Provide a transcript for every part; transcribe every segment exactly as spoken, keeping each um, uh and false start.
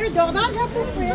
Eh, dormant, là, c'est fait.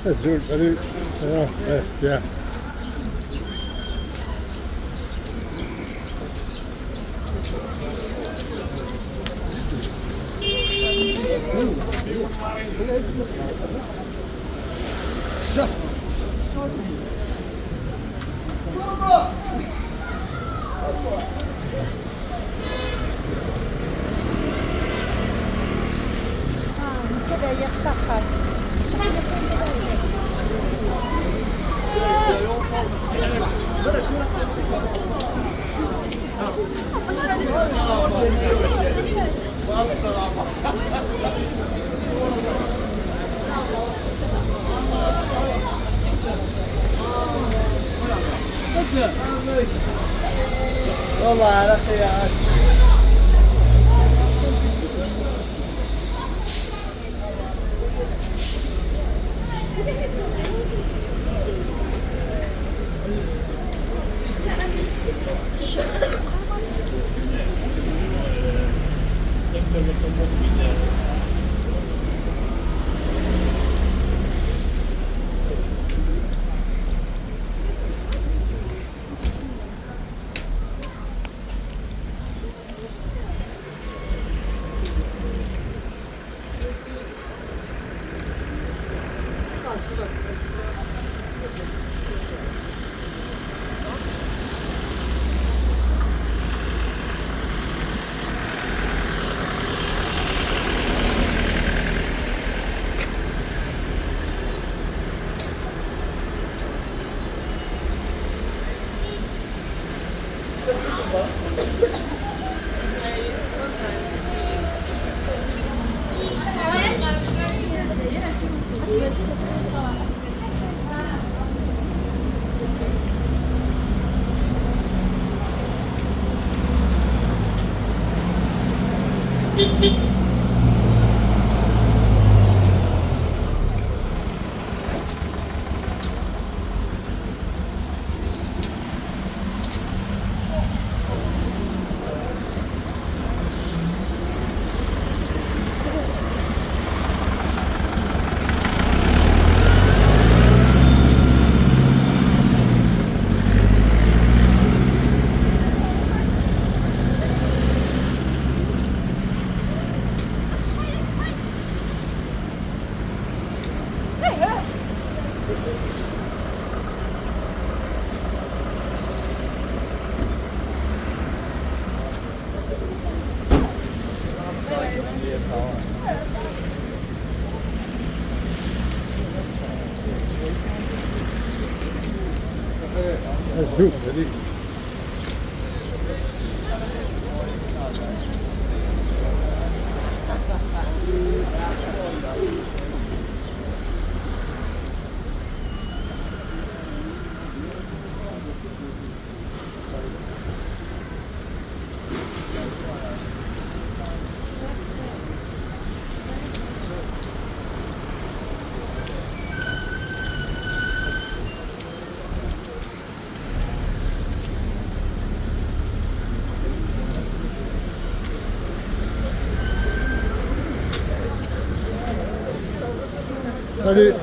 Azul, salut. Ça va ? Ouais, c'est bien. والله على خير. Azul, salut. Salut.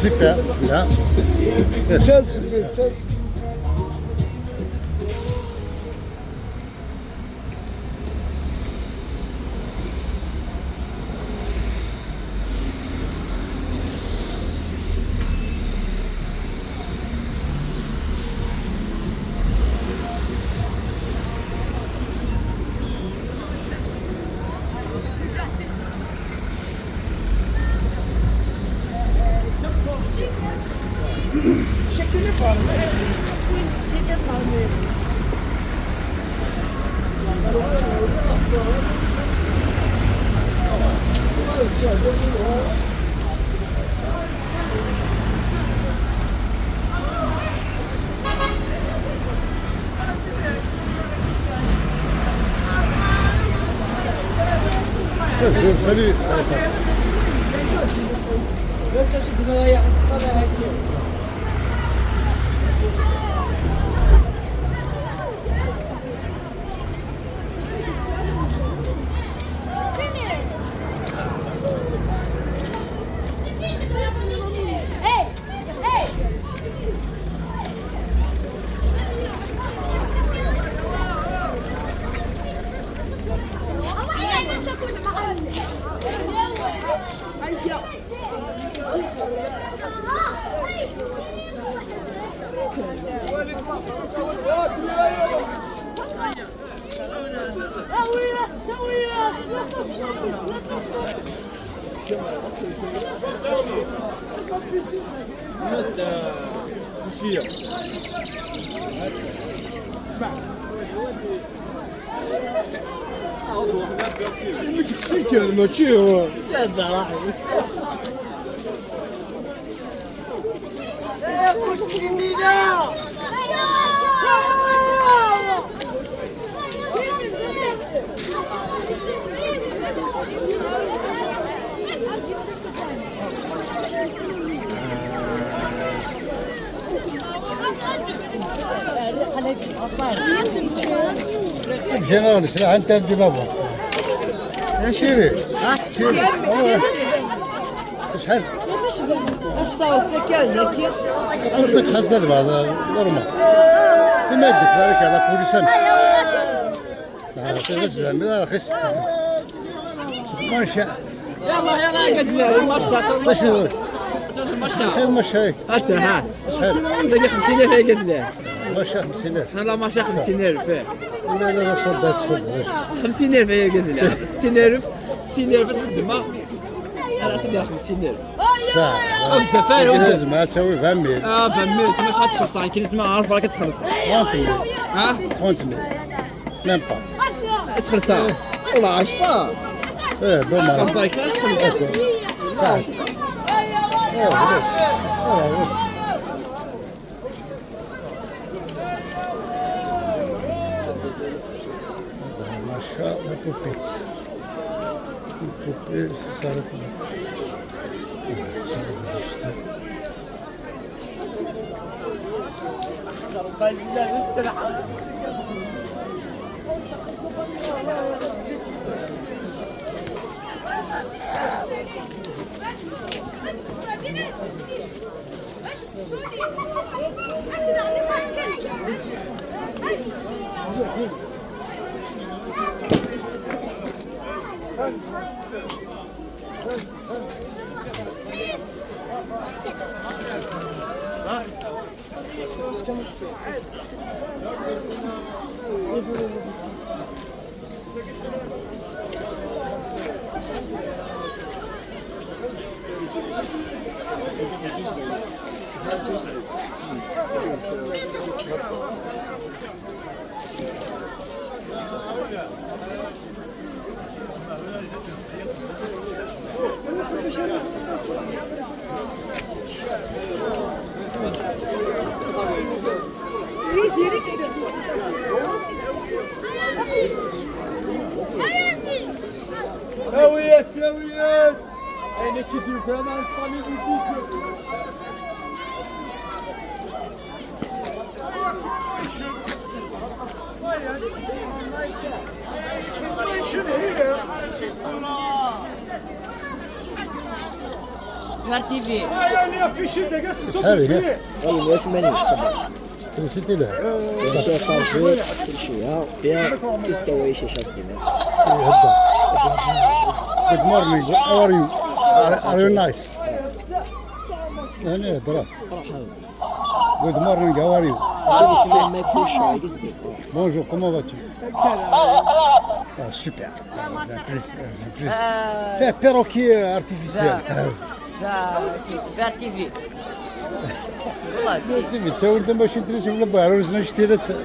Super, là. Yes. Salut. المكسيكي الماتشي هو. مشينا نسرح انت عندي بابا. سيري. ها؟ سيري. شحال؟ اش صار؟ كان هكا. انا كنت حاسه بعض نورمال. بما يدك بالك على بوليس. آه، شو غزل، من رخيص. ما شاء. يلا، يلا، قد لا، ما شاء الله. باش يقول؟ أستاذ المشا. خير مشا هيك. أنت، ها. شحال؟ عندك خمسين ألف يا قد لا. ما شاء خمسين ألف. حنا لا، ما شاء خمسين ألف، إيه. لا، لا، لا، صدق، صدق. خمسين ألف يا قد لا. ستين ألف، ستين ألف تخدم. أنا سيدي خمسين ألف. ساعة. أو زفاير، أو زفاير. لازم تسوي فان ميل. آه، فان ميل، تما شحال تخلص؟ كي نسمع عارف راك تخلص. ثلاثين ألف. ها؟ ثلاثين ألف. ميم با. تخلصها. والله عشرة. ايه، دومار. كم بايك تخلص؟ اوكي. خلاص. ايه، هذاك. ايه، هذاك. ما شاء الله، بوبيت. بوبيت، صارت. Ah oui, yes, ah oui, yes. Une équipe de Ghana installée du coup. Smart T V. شحال هي؟ والله مية وثمانين صباح. تريسيتي لها. بيان سور، سانسور، كلشي، ها، بيان، كيس كاوي شي شاش ديما. إيه، هدا. Good morning, how are you? Are, are you nice? أنا هضرة. مرحبا. Good morning, how are you? ما كلشي، كيس ديما. Bonjour, comment vas-tu? Ah, super. فيها بيروكي ارتيفيسيال. لا، لا، لا، تي في. والله سي. تي في، تا ولد ماشي انتريسي ولا بحر، وزنا شتي لا ت-،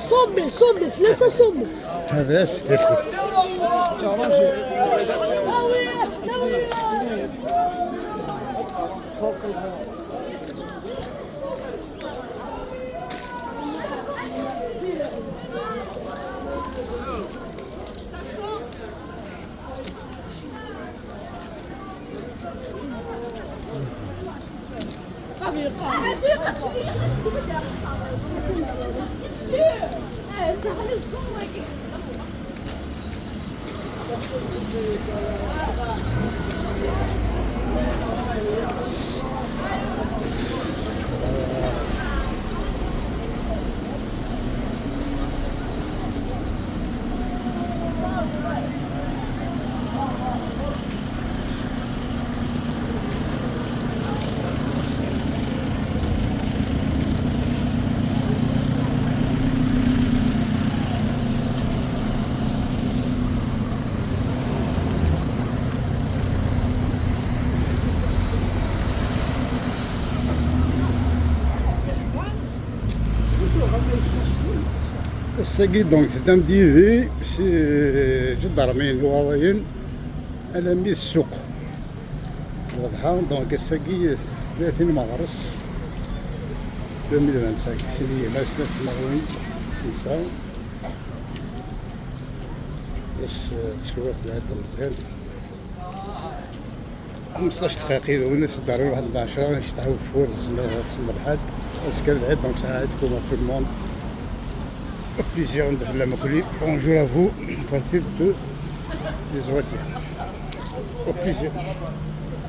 Sommet, sommet, tlata sommet. Hada s-, Ass-agi, donc, teddam-d yid-i si Ǧeddar Ɛmin Iwaḍiyen alammi d ssuq. Waḍḥa, donc, ass-agi tlatin meɣres deux mille vingt-cinq, sidi yemma snat tmeɣwin nsa. Yes, teswiḍ lɛid mezyan. Xemseṭṭac dqayeq yid-wen, ass-d ar waḥed n ɛecra, yecṭeḥ ugeffur, tsemma, tsemma lḥal. Azekka d lɛid, donc ça aide pour tout le monde. Au plaisir, anda tellam akk. Bonjour à vous, à partir de, des Oidiens. Au plaisir.